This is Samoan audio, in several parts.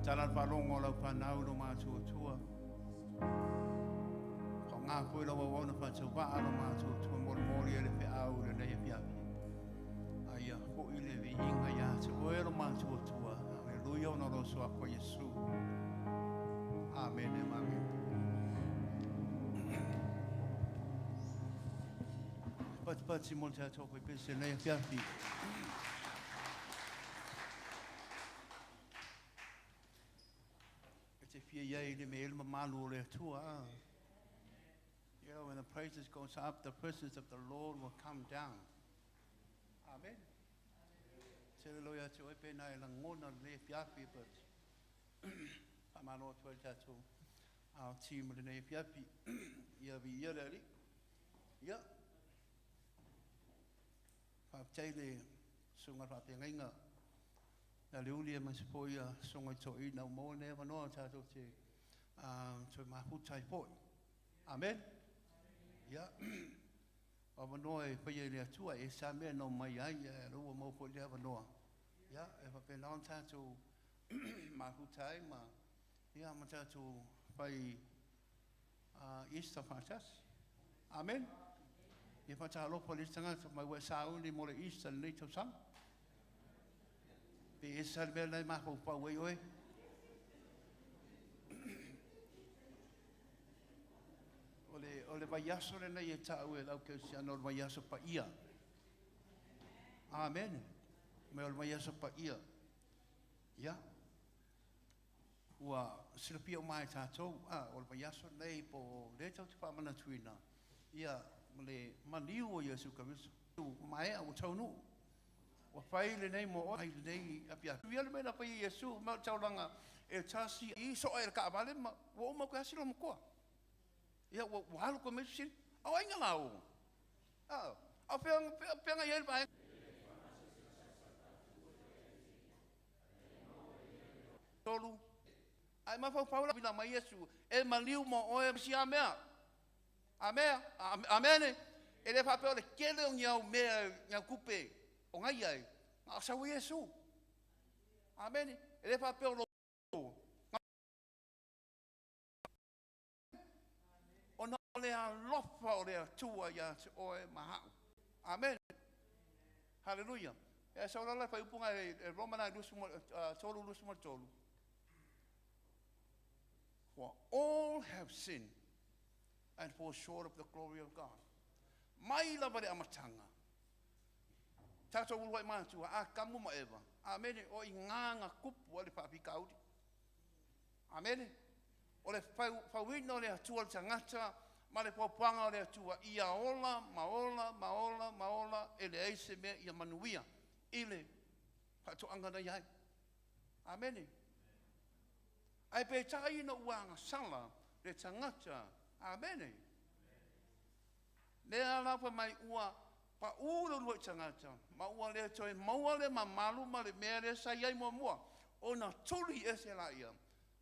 Tala le faalogo a lau fanau i lo matuatua. Faaaoga foi lau auauna faatauvaa lo matuatua molimoli ai le feau i lenei afiafi. A ia foi le viiga ia te oe lo matuatua. Aleluia ona o lou suafa Iesu. Amene ma amene. Patipati mo le tatou faipese i lenei afiafi. E te fia i ai i le mea e le mamalu o le Atua. Ah. You know, when the praises goes up, the presence of the Lord will come down. Amen. Te lelo ia te oe pena e langona le afiafi, but faamalo atu ai le tatou team i lenei afiafi. Ia viia le Alii. Ia. Faafetai le susuga i le faafeagaiga ia Leuli aemaise foi ia susuga i toeaina ua maua lenei avanoa tatou te toe mafuta ai foi. Amen. Ia, o avanoa e faia e le Atua, e ese lava mea na omai ai, ae o lea ua maua foi le avanoa. Ia, e faapena ona tatou mafuta ai ma, ia, ma tatou fai Easter faatasi. Amen. Ia faatalofa i le isi tagata mai ua e sauni mo le Easter i lenei tausaga. Pe ese lava le mea lena e mafaufau ai oe. O le, o le vaiaso lenei e ta'u e le au kerisiano o le vaiaso paia. Amene. Me o le vaiaso paia. Ia, ua silafia uma e tatou, o le vaiaso lenei po o lea tatou te faamanatuina, ia, ma le maliu o Iesu Keriso. Ua maea, ua taunuu. Ua fai lenei mo oe i lenei afiafi. Ia le mea na fai e Iesu, ma o le taulaga e tasi i soa e le taavale ma ua uma atu ai lava si loomatua. Ia ua alu koe mai fesili, a o ai na lauga? A o fea na i ai le vaega? Tolu. Ae mafaufau la mai Iesu, e maliu mo oe si a mea. Amea, amene. E le faapea o le tele o ni au mea, ni au tupe o na i ai, na o sau ai Iesu. Amene. E le faapea o lou ona o le alofa o le Atua ia te oe ma a'u. Amene. Haleluia. E sau la le fuaiupu e Roma 9 3 23. For all have sinned and fall short of the glory of God. Mai lava le amataga. Tatou uluai matua, Atamu ma Eva. Amene. O i ina na tupu ai le faafitauli. Amene. O le fauina o le Atua i le tagata ma le puapuaga o le Atua ia ola ma ola ma ola ma ola e leai se mea ia manuia i le faatoaga na i ai. Amene. Ae peitai ina ua agasala le tagata. Amene. Lea la fai mai ua pau le uluai tagata ma ua le toe maua le mamalu ma le mea lea sa i ai muamua, ona tuli ese laia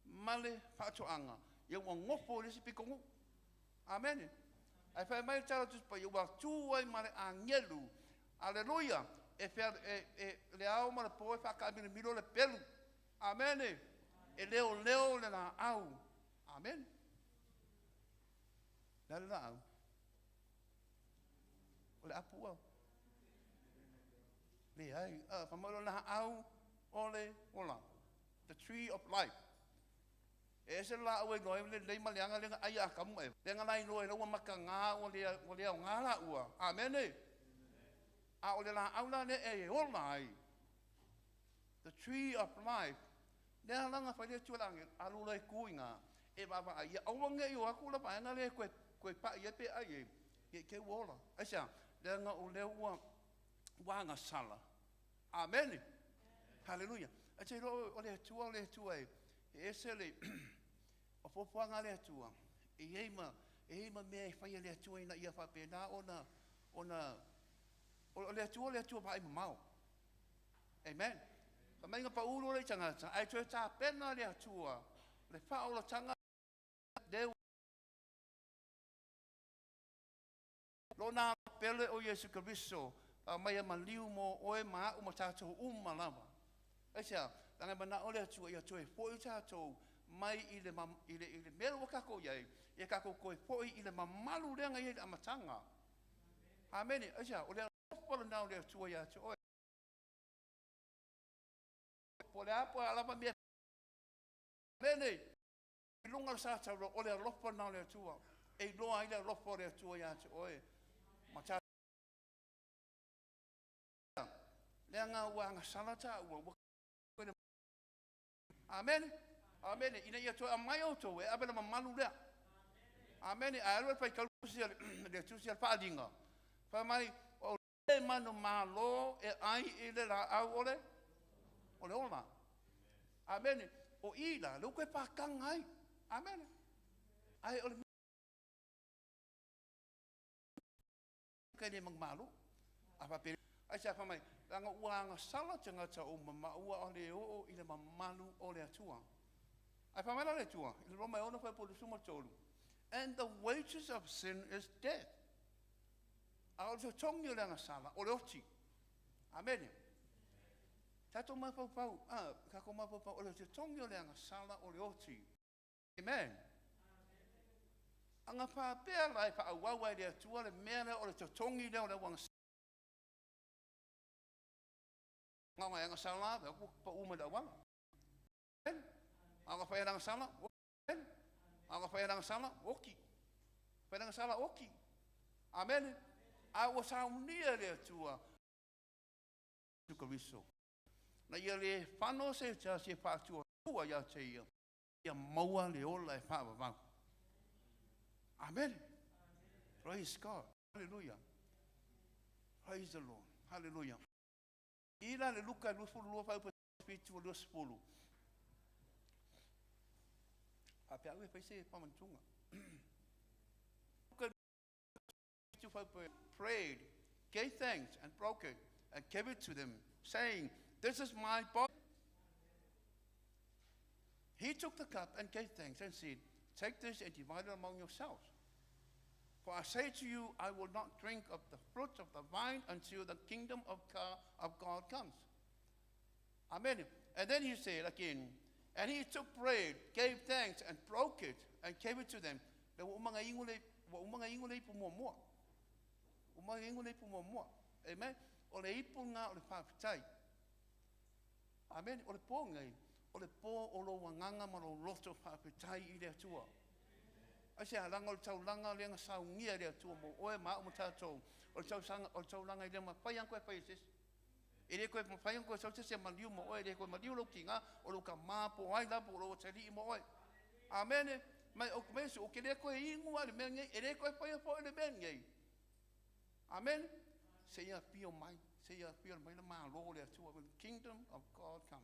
ma le faatoaga, ia ua nofo i le isi pitonuu. Amene. Ae fai mai le tala o le Tusi Paia, ua tu ai ma le agelu. Aleluia. E, fea, e, e le ao ma le po e faataamilomilo le pelu. Amene. E leoleo le laau. Amene. Le a le laau? O le apu au. Leai. Fa mai o le laau o le ola. The tree of life. E ese le laau e iloa ai le lelei ma le leaga lea na ai e Atamu ma Eva. Lea na lailoa ai la ua mataga ua le aoga laua. Amene. A o le laau la lea e ola ai. The tree of life. Lea la na fai le Atua i le agelu, alu loa e tu i ina, e vaavaai ia aua ne i o atu la vaega lea e toe pai ai pe ai ai, ne i te i ua ola. Aisea? Leaga o lea ua agasala. Amene. Haleluia. Ae te iloa o le Atua, o le Atua e ese le o fuafuaga a le Atua, e i ai ma, e i ai ma mea e fai e le Atua ina ia faapena ona o le Atua o le Atua vaai mamao. Amen. Fai mai na pau loa le tagata, ae toe tapena le Atua le faaolataga lea Lona pele o Iesu Keriso, aumai e maliu mo oe ma a'u ma tatou uma lava. Aisea? Leaga e manao le Atua ia toe foi tatou mai i le, i le, i le mea ua tatou i ai, ia tatou toe foi i le mamalu lea na i ai i le amataga. Amene. Aisea? O le alofa lena o le Atua ia te oe. Po o le a po o a lava mea. Amene. I luga o le sa tauro, o le alofa lena o le Atua. E iloa ai le alofa o le Atua ia te oe. Ma leaga ua agasala taua ua. Amene. Amene. Ina ia toe aumai outou e ave le mamalu lea. Amene. Ae alu le faitau le tusi a le Faaaliga, fai mai o le manumalo e ai i le laau o le ola. Amene. O i la lea ua toe pataga ai. Amene. Ae o le mea le manumalo. A faapea ai se fai mai, leaga ua agasala tagata uma ma ua le oo i le mamalu o le Atua. Ae fai mai la le Atua i le Roma e 6 fuaiupu 23, and the wages of sin is death. A o le totogi o le agasala o le oti. Amene. Tatou mafaufau, tatou mafaufau, o le totogi o le agasala o le oti. Amen. Aga faapea la e faaauau ai le Atua le mea lea o le totogi lea o le auagasala. Ona e agasala, ua pau mai le auala. A fai e agasala, a fai e agasala, oti. Fai e agasala, oti. Amene. A ua saunia le Atua Keriso. Na ia le fano se tasi e faatuatua ia te ia, ia maua le ola e faavavau. Amen. Praise God. Hallelujah. Praise the Lord. Hallelujah. I la le Luka 22 fuaiupu 7 20. Faapea au e fai se faamanatuga. Luka 7 prayed, gave thanks and broke it and gave it to them, saying, "This is my body." He took the cup and gave thanks and said, "Take this and divide it among yourselves. For I say to you, I will not drink of the fruit of the vine until the kingdom of God comes." Amen. And then he said again, and he took bread, gave thanks, and broke it, and gave it to them. Le ua uma inu le, ua uma inu le ipu muamua. Uma inu le ipu muamua. Amen. O le ipu ngā o le whawhitai. Amen. O le pō ngai, o le pō o lo wanganga ma lo loto whawhitai i le Atua. Ai se halanga o le taulanga le nga saungia le Atua mo oe ma o tātou. O le taulanga i le ma whai anko e whai e sesi. E le koe mawhai anko e sau se maliu mo oe, le koe maliu lau kinga, o lau ka māpo ai la po o lau atali mo oe. Amene. Mai o kumesu, o ke le koe ingu a le mea ngei, e le koe whai a fo le mea ngei. Amen. Se ia pio mai, se ia pio mai le malo le Atua, when the kingdom of God comes.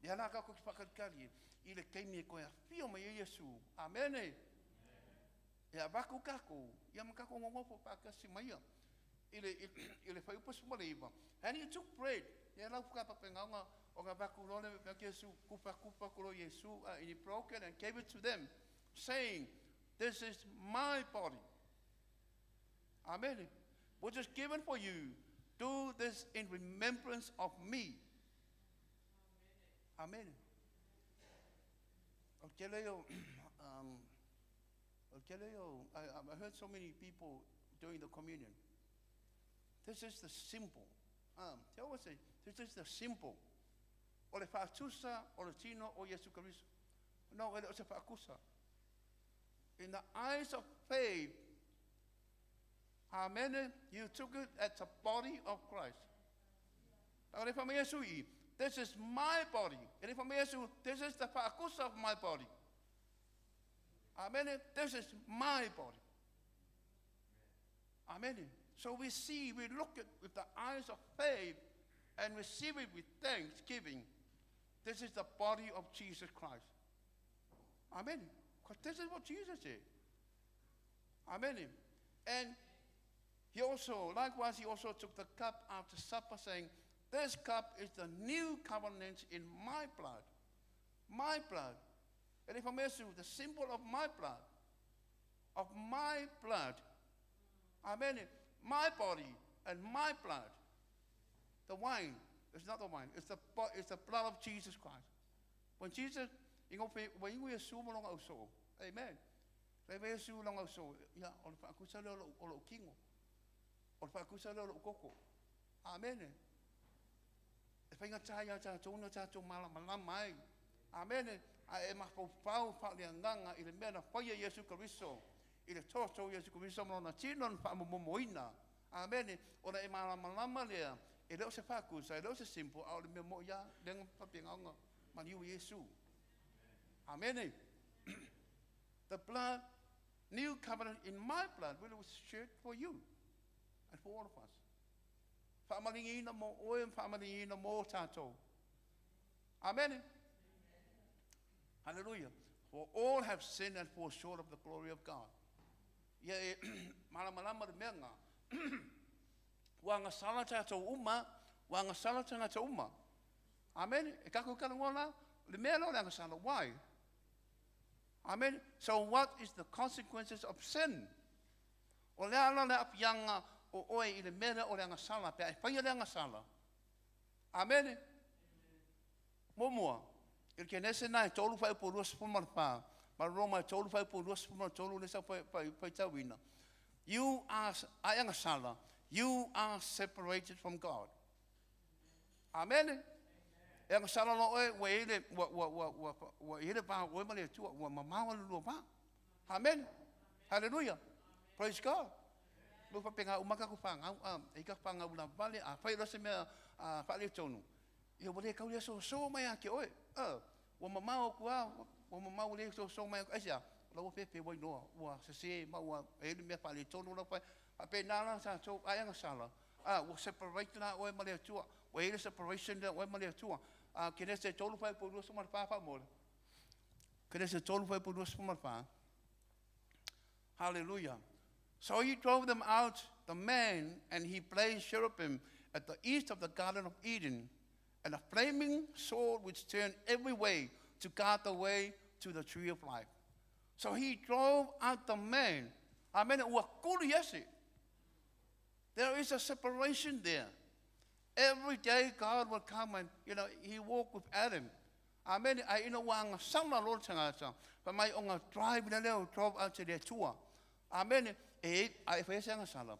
Le ala ka ko ki whakarikari, i le keimi e koe a pio mai e Yesu. Amene. E a waku kako, ia makako ngongofo whakasi mai ia. I le whaiupa sumale. And he took bread. Ia lau whakapapenga o ngā waku lole me Yesu, kupa kupa kuro Yesu, and he broke it and gave it to them, saying, "This is my body." Amen. Which is given for you. Do this in remembrance of me. Amen. I heard so many people doing the communion. This is the simple. They always say, this is the simple. O le whaatusa, o le tino, o Yesu Kristo. No, o se whaakusa. In the eyes of faith, amen, you took it as the body of Christ. This is my body. This is the whaakusa of my body. Amen. This is my body. Amen. So we see, we look at with the eyes of faith and receive it with thanksgiving. This is the body of Jesus Christ. Amen. Because this is what Jesus did. Amen. And he also, likewise, he also took the cup after supper, saying, "This cup is the new covenant in my blood." My blood. And if I'm the symbol of my blood. Of my blood. Amen. My body and my blood. The wine. It's not the wine. It's the blood of Jesus Christ. When Jesus, ua igu Iesu ma lona ausoo. Amen. Le ve Iesu lona ausoo. Ia, o le faakusa lea o lou tino. O le faakusa lea o lou toto. Amen. E faigata ia tatou na tatou malamalama ai. Amen. Ae e mafaufau faaleagaga i le mea na faia Iesu Keriso. I le toto o Iesu Keriso ma lona tino na faamomomoina. Amen. Ona e malamalama lea. E le o se faakusa, e le o se simple, a o le mea mo'i lava, lea na faapena ona maliu Iesu. Amen. The blood, new covenant in my blood, which was shed for you and for all of us. Faamaligiina mo oe, faamaligiina mo tatou. Amen. Hallelujah. For all have sinned and fall short of the glory of God. Ia e malamalama le mea lena. Ua agasala tatou uma, ua agasala tagata uma. Amen. E tatou talanoa la, le mea lea o le agasala. Why? Amen. So what is the consequences of sin? O le a la le aafiaga o oe i le mea lea o le agasala, pe a e faia le agasala. Amen. Muamua, i le Kenese na e 3 fuaiupu 24, ma le Roma e 3 fuaiupu 23 lea sa ou faitauina. You are, a e agasala, you are separated from God. Amen. E agasala loa oe, ua i ai le, ua, ua, ua, ua, ua i ai le va o oe ma le Atua, ua mamao le lua va. Amen. Hallelujah. Praise God. Ua faapena uma tatou fanau, a, e i ai tatou fanau lavale, a fai loa se mea faaletonu, ia ua le tau le soso mai ia te oe. Ua mamao atu lava, ua mamao ua le soso mai atu. Aisea? O la ua fefe ua iloa, ua sese ma ua e i ai le mea faaletonu la ua fai. Faapena la tatou, ai agasala, a, ua separate la oe ma le Atua. Ua i ai le separation lea o oe ma le Atua. A, Kenese 3 fuaiupu 24 faamolemole. Kenese 3 fuaiupu 24. Hallelujah. So he drove them out, the man, and he placed cherubim at the east of the Garden of Eden, and a flaming sword which turned every way to guard the way to the tree of life. So he drove out the man. Amen. Ua kuli ese. There is a separation there. Every day God will come and, he walked with Adam. Amen. Ae ina ua agasala loa le tagata, fai mai ona drive lea lea drove out e le Atua. Amen. E, a e faia se agasala,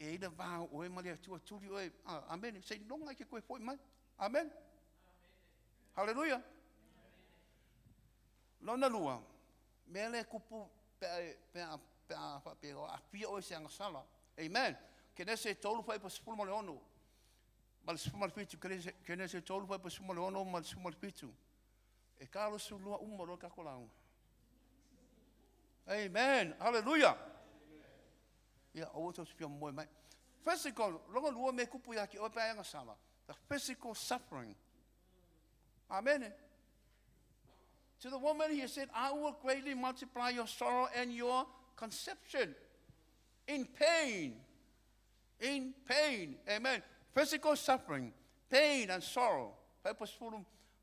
e i le va o oe ma le Atua, tuli oe. Amen. Seiloga e te toe foi mai. Amen. Hallelujah. Lona lua, mea lea e tupu pe a, pe a, pe a faapea, aafia oe i se agasala. Amen. Kenese 3 fuaiupu 16 ma le 17, Kenese 3 fuaiupu 16 ma le 17. E 82 uma loa le tatou lauga. Amen. Hallelujah. Ia, aua tou te fia momoe mai. Physical, lona lua mea e tupu ia te oe pe a e agasala. The physical suffering. Amen. To the woman he said, I will greatly multiply your sorrow and your conception. In pain. In pain. Amen. Physical suffering, pain and sorrow. Fuaiupu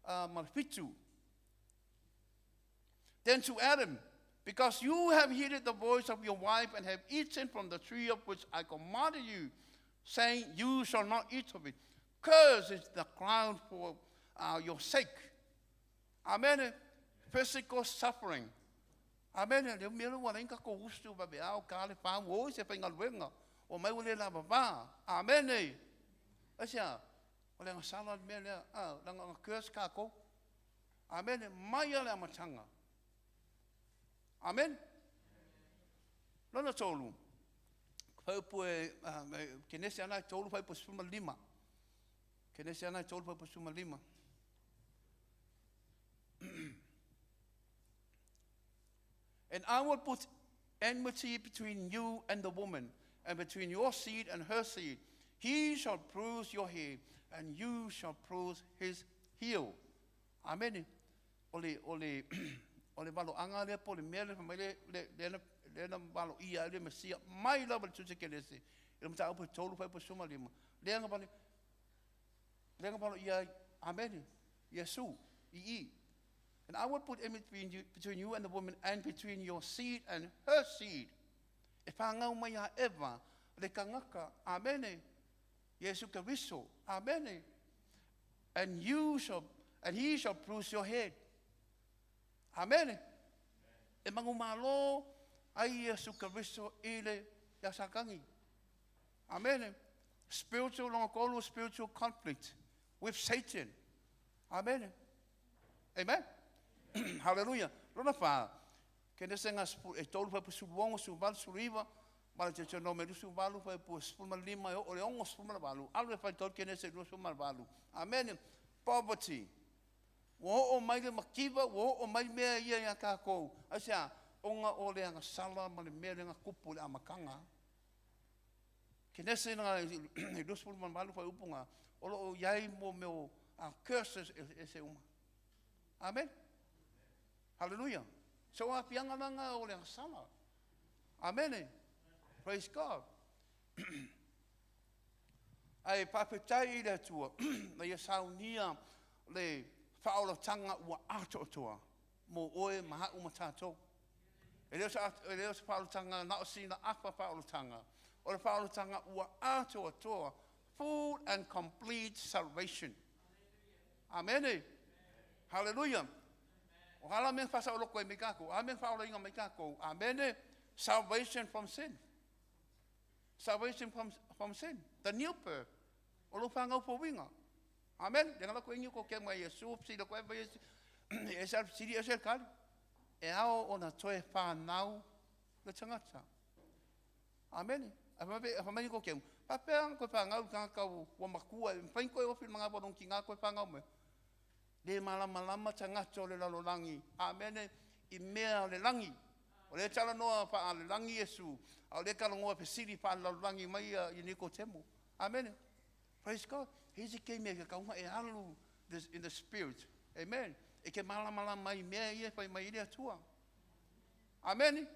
10 ma le 7. Then to Adam, because you have heeded the voice of your wife and have eaten from the tree of which I commanded you, saying, You shall not eat of it. Cursed is the ground for your sake. Amen. Physical suffering. Amen. Le mea lea ua ala ai ona tatou usu vaveao ta le fa ua o i se faigaluega. Ua mai ua le lava va. Amen. Aisea? O le agasala le mea lea. Leaga na curse tatou. Amen. Mai lava le amataga. Amen. Lona tolu, fuaiupu e, Kenese ana e 3 fuaiupu 15. Kenese ana e 3 fuaiupu 15. And I will put enmity between you and the woman, and between your seed and her seed. He shall bruise your head, and you shall bruise his heel. Amen. O le, o le, o le valoaga lea po o le mea lea fai mai le, le, lea na, lea na valoia ai le Mesia mai lava i le Tusi Kenese, i le mataupu e 3 fuaiupu 15. Lea na vale, lea na valoia ai, Amene, Iesu, i i. And I will put enmity between you, between you and the woman, and between your seed and her seed. E whāngau mai a Eva, le tangata, Amene, Iesu Keriso, Amene. And you shall, and he shall bruise your head. Amene. E manumalo ai Iesu Keriso i le ia Satani. Amene. Spiritual lona tolu, spiritual conflict with Satan. Amene. Amen. Hallelujah. Lona fa, Kenese ga e tolu 6, 18, 19, ma le Deuteronome 28 15 e oo i le 68, alu e faitau Kenese 28. Amene. Poverty. Ua oo mai le mativa, ua oo mai mea ia iā tatou. Aisea? Ona o le agasala ma le mea lea na tupu i le amataga. Kenese na i 28 fuaiupu na, o lo o i ai mo mea o curses eseese uma. Amene. Hallelujah. So aafiaga la o le agasala. Amene. Praise God. Ae faafetai i le Atua na ia saunia le faaolataga ua atoatoa mo oe ma a'u ma tatou. E le o se faaolataga na o sina afa faaolataga, o le faaolataga ua atoatoa, full and complete salvation. Amene. Hallelujah. O ala mea faasaoloko ai mai tatou, a mea faaolaina mai tatou. Amene. Salvation from sin. Salvation from sin. The new birth. O lou fanau fouina. Amen. Le ngala ko ingi ko ke mai Iesu, sila ko e mai Iesu. E sa sili e se kali. E ao ona toe whanau le tangata. Amen. A fa mai ko ke. Pa pe ang ko whanau tangata ua makua e whain koe ofi mga walong ki ngā koe whanau me. Le malamalama tagata o le lalolagi. Amene. I mea o le lagi. O lea e talanoa faa-lelagi Iesu, a o lea e talanoa fesili faale-lalolagi mai ia Nikotemo. Amene. Praise God. He isi keimi e ke kauga e alu in the spirit. Amen. E ke malamalama i mea ia e fai mai ai le Atua. Amene.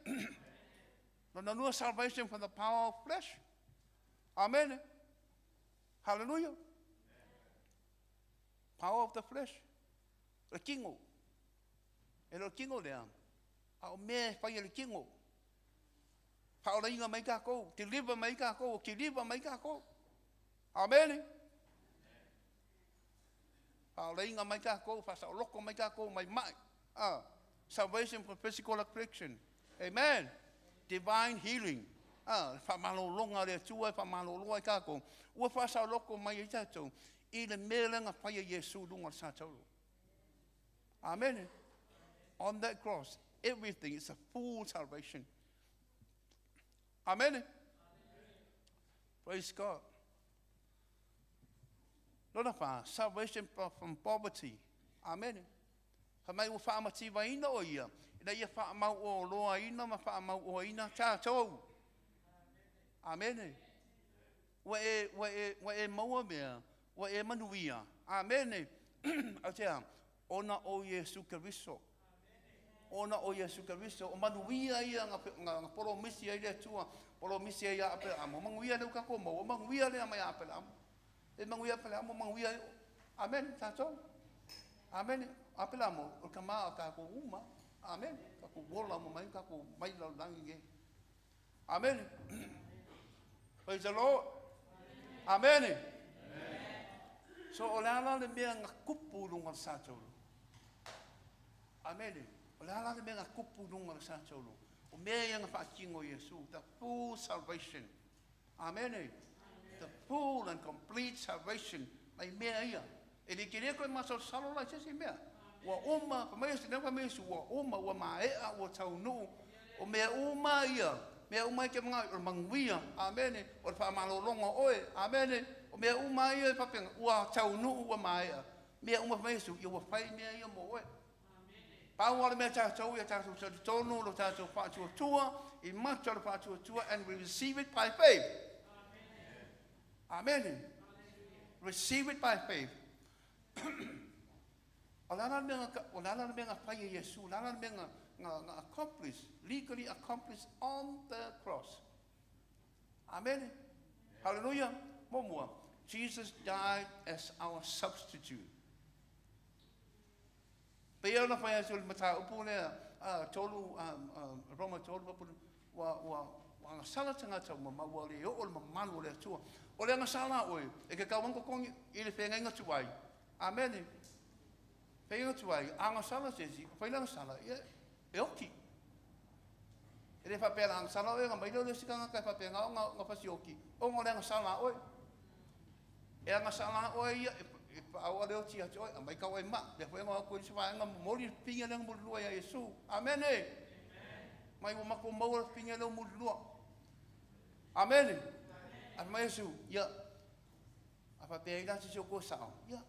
Lona lua, salvation from the power of flesh. Amene. Hallelujah. Power of the flesh. Le tino. E le o le tino lea, a o mea e fai e le tino. Faaolaina mai tatou, deliver mai tatou, kiliva mai tatou. Amene. Faaolaina mai tatou, faasaoloko mai tatou mai mai. Salvation from physical affliction. Amen. Divine healing. Le faamalologa a le Atua e faamalolo ai tatou. Ua faasaoloko mai ai tatou i le mea lea na fai e Iesu i luga o le sa taulo. Amene. On that cross, everything is a full salvation. Amene. Praise God. Lona fa, salvation from poverty. Amene. Fai mai ua faamativaina o ia, ina ia faamauoloaina ma faamauoaina tatou. Amene. Ua e, ua e, ua e maua mea, ua e manuia. Amene. Aisea? Ona o Iesu Keriso. Ona o Iesu Keriso. O manuia ia na polomisi ai le Atua, polomisi ai ia Aperaamo. O manuia lea ua tatou maua, o manuia lea mai Aperaamo. E manuia Aperaamo, manuia ai. Amene, tatou. Amene. Aperaamo, o le tama o tatou uma. Amene. Tatou ola uma mai, tatou mai lalolagi nei. Amene. Praise the Lord. Amene. So o le a la le mea na tupu i luga o le sa taulu? Amene. O le a la le mea na tupu i luga o le sa taulu? O mea ia na faatino e Iesu, the full salvation. Amene. The full and complete salvation mai mea ia. E le tele koe masalosalo la i se isi mea. Ua uma, fai mai lea fai mai Iesu, ua uma, ua maea, ua taunuu. O mea uma ia, mea uma e te manao, o le manuia, amene, o le faamalologa o oe, amene, o mea uma ia e faapena, ua taunuu, ua maea. Mea uma fai mai Iesu, ia ua fai mea ia mo oe. Pau lava le mea tatou ia tatou talitonu lo tatou faatuatua i mata o le faatuatua, and we receive it by faith. Amene. Receive it by faith. O le a la le mea, o le a la le mea na fai e Iesu, o le a la le mea na accomplish, legally accomplish on the cross. Amene. Hallelujah. Muamua, Jesus died as our substitute. Pei ona fai atu le mataupu lea, tolu, Roma 3, ua agasala tagata uma ma ua le oo le mamalu o le Atua. O le agasala oe, e ke tau totogi i le feagaiga tuai. Amene. Faiga tuai, agasala se isi, fai le agasala, ia, e oti. E le faapea na agasala oe, na mai lea o le isi tagata e faapea na ona fasioki, ona o le agasala a oe. E agasala a oe ia, e paau le oti ia te oe, aumai tau ai maa. Lea foi na o atu ai isi vaega momoli le pine lea na mulilua ia Iesu. Amene. Mai ua matou maua le pine lea ua mulilua. Amene. Ae fai mai Iesu, ia, a faapea ai la se isi o outou e sao, ia,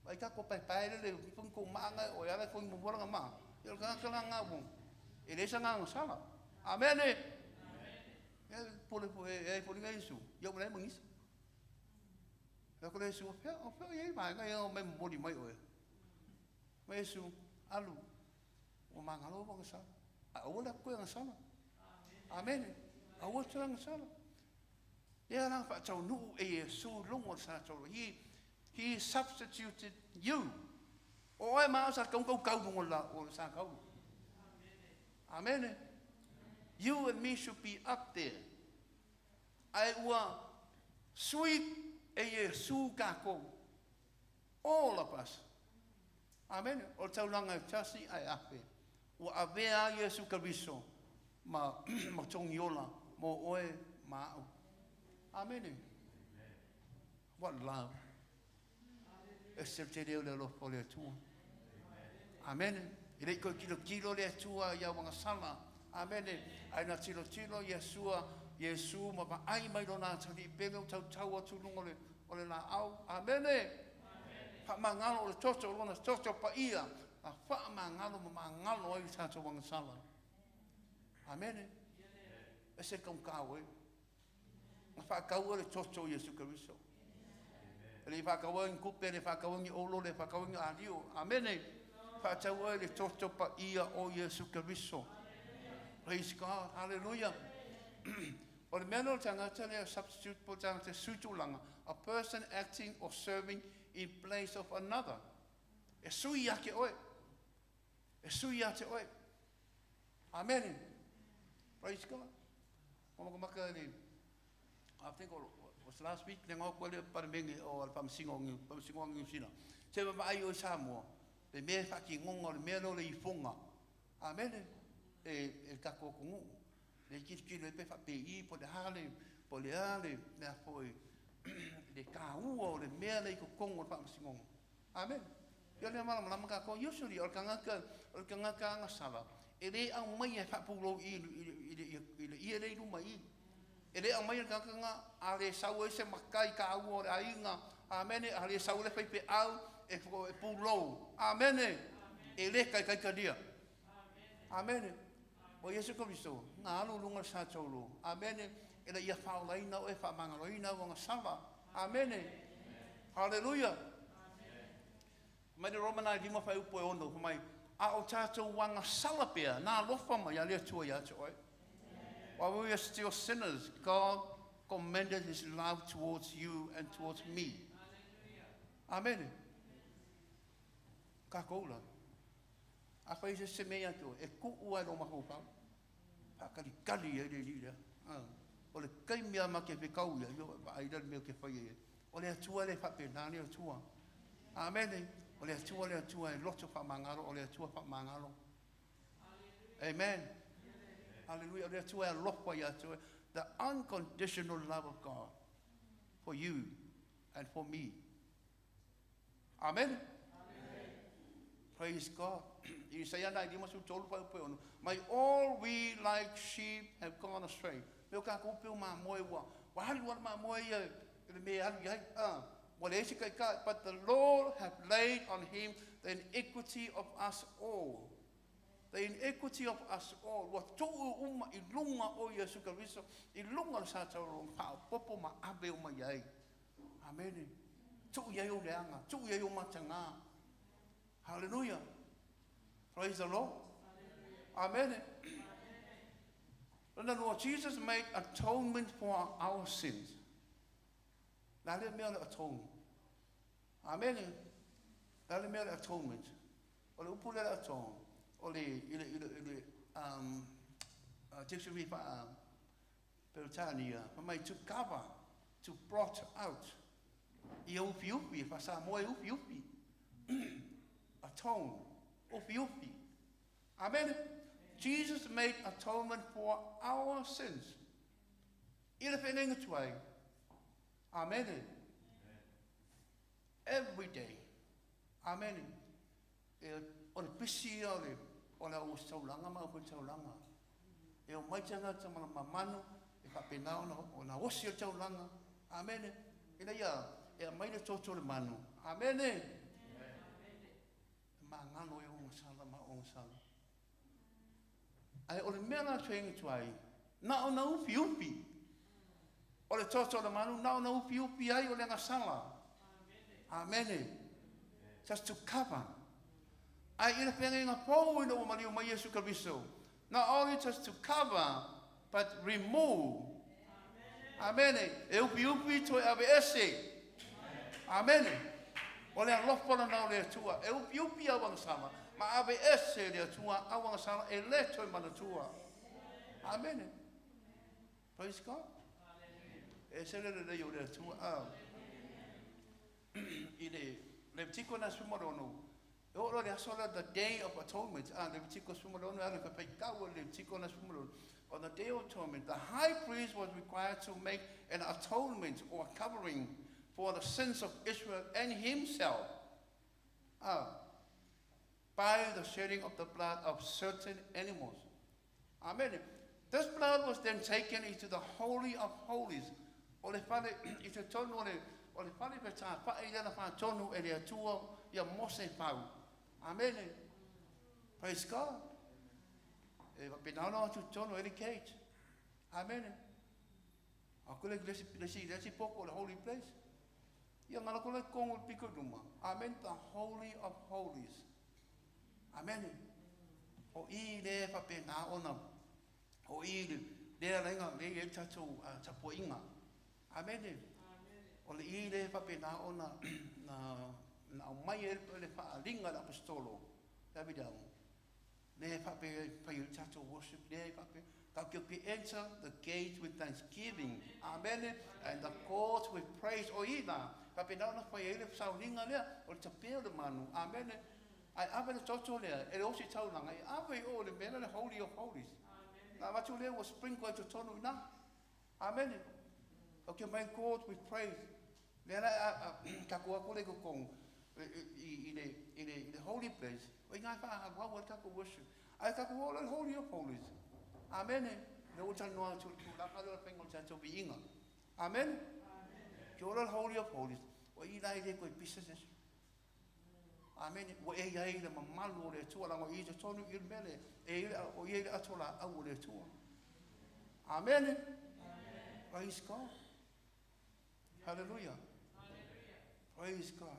ai tatou paepae lele ifo ni tou maa na o e ala e togi muamua lana maa. Ia o le tagata la lena ua e leai sana agasala. Amene. Ia pule e ai foliga Iesu, ia ua leai ma nisi. Fai atu le Iesu, o fea o i ai vaega ia na omai momoli mai oe. Mai Iesu, alu, ua magalo ua agasala. A aua le toe agasala. Amene. Aua le toe agasala. Lea la faataunuu e Iesu i luga o le sa taolo. He substituted you. O oe ma au sa tau tau tau luga o le sa taolo. Amene. You and me should be up there. Ae ua sui e Iesu kākou. All of us. Amene. O le taulaga e tasi ae afe. Ua avea a Iesu Keriso ma togiola mo oe ma au. Amene. What love. E se tele o le alofa o le Atua. Amene. E le i toe tilotilo le Atua ia uagasala. Amene. Ae na tilotilo Iesua, Iesu ma vaai mai lona atalii pele o tautau atu luga o le laau. Amene. Faamagalo o le toto, o lona toto paia. A faamagalo ma magalo ai le tatou agasala. Amene. E se kaukau e. Na faataua le toto o Iesu Keriso. E le i faataua ni tupe, e le faataua ni olo, le faataua ni alio. Amene. Faataua le toto paia o Iesu Keriso. Praise God. Hallelujah. O le mea lea o le tagata lea substitute po o le tagata sui tulaga, a person acting or serving in place of another. E sui ia te oe. E sui ia te oe. Amen. Praise God. O makamaka le, I think it was last week, le ngau koe le palemene o le whamasingo o New Zealand. Se ma ai o i Samoa, le mea e whakingonga o le mea lea o le ifoga. Amene. E tatou atunuu. Le tilotilo e pe faapei po le a le, po le a le mea foi, le tāua o le mea lea i totonu o le faamasinoga. Amene. Ia lea malamalama kātou. Usually, o le tagata agasala, e le aumaia e faapulou i le ie le i luma i. E le aumaia le tagata nga, a le sau ai se matai tāua o le aiga. Amene. A le sau le faifeau e pulou. Amene. E le kaikaikalia. Amene. O Iesu Keriso, na alu luga le sa taolo. Amene. E le ia faolaina o e faamagaloina uagasala. Amene. Hallelujah. Mai le Roma nai lima fai upu e ono, mai, a o tātou uagasala pea, na alofa mai a le Atua ia te oe. While we were still sinners, God commended his love towards you and towards me. Amen. Kākou la. A fai se se mea ia te oe, e kuu ai lo mafaufau. Whakalikali ai le li lea. O le kaimea ma ke whekau ia, io ai le mea ke whai ai. O le Atua le whapena le Atua. Amen. O le Atua le Atua e loto whamangaro, o le Atua whamangaro. Amen. Hallelujah. O le Atua e alofa ia Atua. The unconditional love of God for you and for me. Amen. Amen. Praise God. Isaia nai lima su tolu pa upe ono. Mai all we like sheep have gone astray. Me o kākou pe o mamoe ua. Wa halu ala mamoe ia le me alu iai. Wa le esi kai kai. But the Lord hath laid on him the iniquity of us all. The iniquity of us all. Ua tuu uma i lunga o Iesu Keriso. I lunga le sa taurong popo ma ave o mai ai. Amen. Tuu iai o leanga. Tuu iai o matanga. Hallelujah. Praise the Lord. Amen. Amen. The Lord Jesus made atonement for our sins. La le mea le atone. Amen. La le mea le atonement. O le upu le atone. O le ile dictionary fa Peretania, for mai to cover, to blot out. I Ia ufiufi, e faasamoa e ufiufi. Atone, ufiufi. Amen. Jesus made atonement for our sins. I le feagaiga tuai. Amene. Every day. Amene. E, o le pisi ia o le, o le auositaulaga ma aufaitaulaga. E omai tagata ma mamanu e faapena ona, ona osi o le taulaga. Amene. Ina ia e aumai le toto o le manu. Amene. E magalo e ogasala ma ogasala. Ae o le mea la feagaiga tuai, na ona ufiufi. O le toto o le manu, na ona ufiufi ai o le agasala. Amene. Just to cover. Ae i le feagaiga fou ina ua maliu mai Iesu Keriso, not only just to cover, but remove. Amene. E ufiufi toe aveese. Amene. O le alofa lena o le Atua. E ufiufi au agasala, ma aveese le Atua au agasala e le toe manatua. Amene. Praise God. E ese le lelei o le Atua. Ah. I le Levitiko na 16, e oo loa i le aso lea, the Day of Atonement, ah, Levitiko 16, e alu e faifai le Levitiko na 16. On the Day of Atonement, the high priest was required to make an atonement or covering for the sins of Israel and himself by the shedding of the blood of certain animals. Amen. This blood was then taken into the Holy of Holies. O le fale i totonu o le, o le fale fetāfa'i lea na faatonu e le Atua ia Mose fau. Amene. Praise God. E faapena ona o atu i totonu e le gate. Amene. A ko le le le le si poko le holy place. Ia ngala ko le kongo le piko luma. Amen. The Holy of Holies. Amene. O i le faapena ona o i le lea laina le i ai tatou tapuaiga. Amene. O le i le faapena ona na na aumai ai le faaaliga a le aposetolo le Avidiago le faapea e fai ai le tatou worship lea e faapea tatou te enter the gate with thanksgiving. Amene. And the courts with praise. O i la faapena ona fai ai le sauniga lea o le tapē o le manu. Amene. Ae ave le toto lea e le osi taulaga e ave i o i le mea lea le Holy of Holies. Na avatu lea ua sprinkle ai totonu i ina. Amene. Tatou te omai court with praise. Lea la tatou o atu lea i totonu i le, i le, i le holy place, o i ina e faaauau ai le tatou worship. Ae tatou o loa i le Holy of Holies. Amene. Lea ua talanoa atu i le tulaga lea o le faiga o le tatou viiga. Amene. Te o loa i le Holy of Holies, o i la e le toe pisa se isi. Amene. Ua e i ai le mamalu o le Atua, leaga o i totonu i le mea lea, e i o i ai le ato laau o le Atua. Amene. Praise God. Hallelujah. Praise God.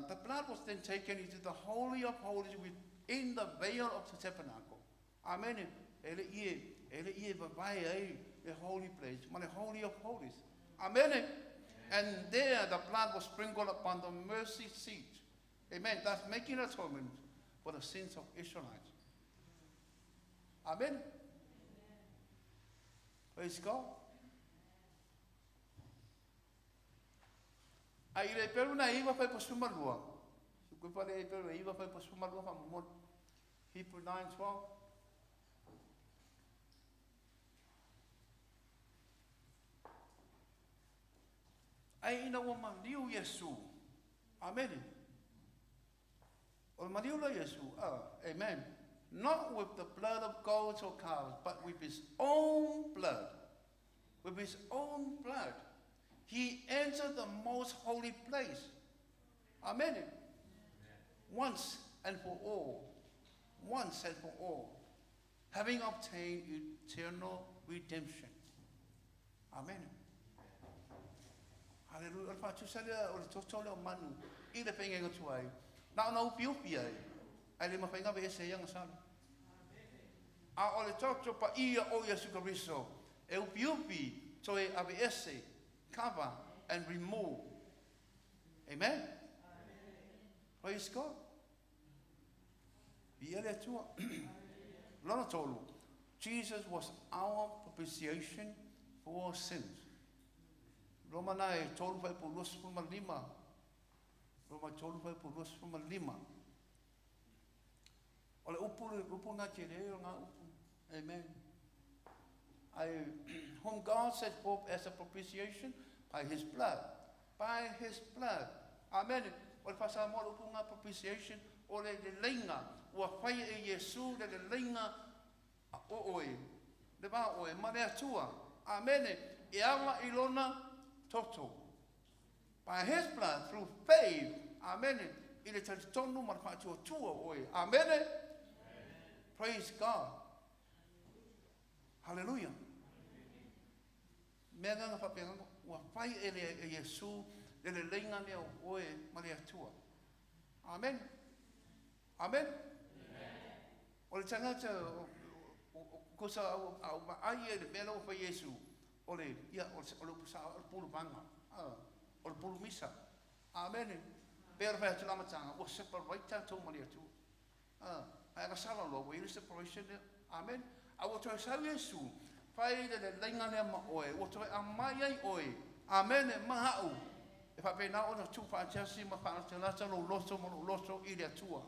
The blood was then taken into the Holy of Holies within the veil of the tabernacle. Amene. E le i e, e le i e vavae ai le holy place, ma le Holy of Holies. Amene. And there the blood was sprinkled upon the mercy seat. Amen. Thus making atonement for the sins of Israelites. Amen. Praise God. Ae i le Heperu na e iva faipa 12, se koe pale Heperu e iva faipa 12 faamolemole. Hebrew 9:12. Ae ina ua maliu Iesu. Amene. O le maliu la Iesu. Amen. Not with the blood of goats or calves, but with his own blood. With his own blood. He entered the most holy place. Amen. Once and for all. Once and for all. Having obtained eternal redemption. Amen. Hallelujah. O le faatusa lea o le toto lea o manu i le feagaiga tuai. Na ona ufiufi ai, ae le mafai ona aveese ai agasala. A o le toto paia o Iesu Keriso, e ufiufi toe aveese, cover and remove. Amen. Praise God. Viia le Atua. Lona tolu, Jesus was our propitiation for sins. Roma na e 3 fuaiupu 25. Roma 3 fuaiupu 25. O le upu, le upu na tele o ngā upu. Amen. I, whom God set forth as a propitiation by his blood. By his blood. Amen. O le faasamoa le upu ngā propitiation, o le leleiga, ua fai e Iesu le leleiga o oe, le va o oe, ma le Atua. Amene. E ala i lona toto. By his blood, through faith. Amene. I le talitonu ma le faatuatua o oe. Amene. Praise God. Hallelujah. Mea nganga whapenga, ua fai e le e Iesu le leleiga lea o oe ma le Atua. Amen. Amen. O le tagata kosa au au ai e le mea ua fai Iesu o le ia o le upu sao o le pulumaga o le pulumisa. Amen. Pe o le fai atu la matanga ua separate tatou ma le Atua. Ai ana sala loa ua i le separation lea. Amen. A ua toe sau Iesu fai le leleiga lea ma oe, ua toe aumai ai oe. Amen. Ma au e faapena ona tuufaatasi ma faalatalata lou loto ma lou loto i le Atua.